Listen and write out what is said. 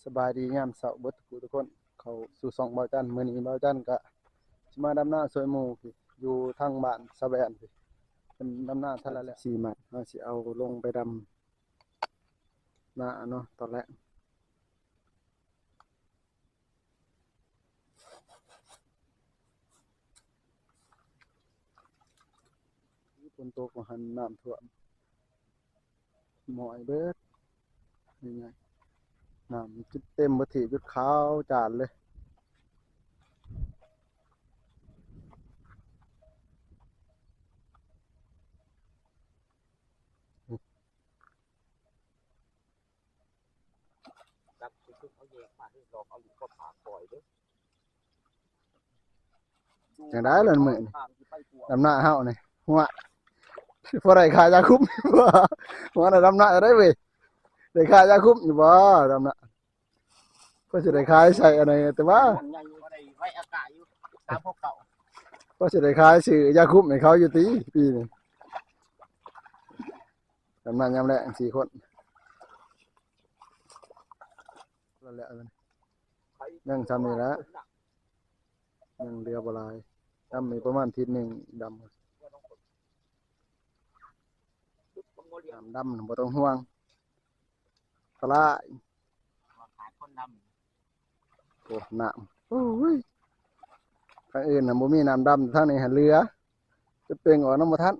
ສະບາຍດີຍາມເຊົ້າເບິດທຸກຜູ້ທຸກຄົນ ເຂົ້າສູ່ຊ່ອງບ່າວຈັນ. ມື້ນີ້ບ່າວຈັນກະຊິມາດຳນາຊ່ວຍໝູ່ ຢູ່ທາງບ້ານສະແບນ ເພິ່ນດຳນາທັນລະແລ້ວ. ສີ່ມັດ ເຮົາຊິເອົາລົງໄປດຳນາເນາະ ຕອນແລງ. ຝົນຕົກວ່າຫັ້ນ ນ້ຳຖ້ວມ ໝ້ອຍເບິດ ນີ້ໄງ ນ້ຳຈຸດເຕັມເບິດທີ່ ຈຸດຂາວຈານເລີຍ. ຈັບຄືເອົາແຍກມາເດີ ລອງເອົາລູກເຂົ້າປາກປ່ອຍເດີ. ຈັ່ງໃດລະມື້ນີ້ ດຳນາເຮົານີ້ ຫົວ ພໍໄດ້ຄ່າຢາຄຸມບໍ່? ຫົວນະ ດຳນາໄດ້ເວີຍ ໄດ້ຄ່າຢາຄຸມຢູ່ບໍ່? ດຳນາ ພໍຊິໄດ້ຂາຍໃສ່ອັນນີ້ ແຕ່ວ່າ ມັນຍັງບໍ່ໄດ້ໄວ້ອາກາດຢູ່ ຕາມພວກເຂົາ ພໍຊິໄດ້ຂາຍຊື້ຢາຄຸມໃຫ້ເຂົາຢູ່ຕິ ປີນີ້. ດຳນາຍາມແລງສີ່ຄົນ ແລ້ວ ຍັງຊ່ຳນີ້ລະ ຍັງເຫຼືອບໍ່ຫຼາຍ ດຳນີ້ປະມານທິດໜຶ່ງດຳ ນ້ຳດຳບໍ່ຕ້ອງຫ່ວງ ສະຫຼາຍ ໂອ້ ນ້ຳ ໂອ້ຍ ທາງອື່ນນະບໍ່ມີນ້ຳດຳ ທາງນີ້ຫັ້ນເຫຼືອ ຈົນເປັ່ງອອກນຳບໍ່ທັນ.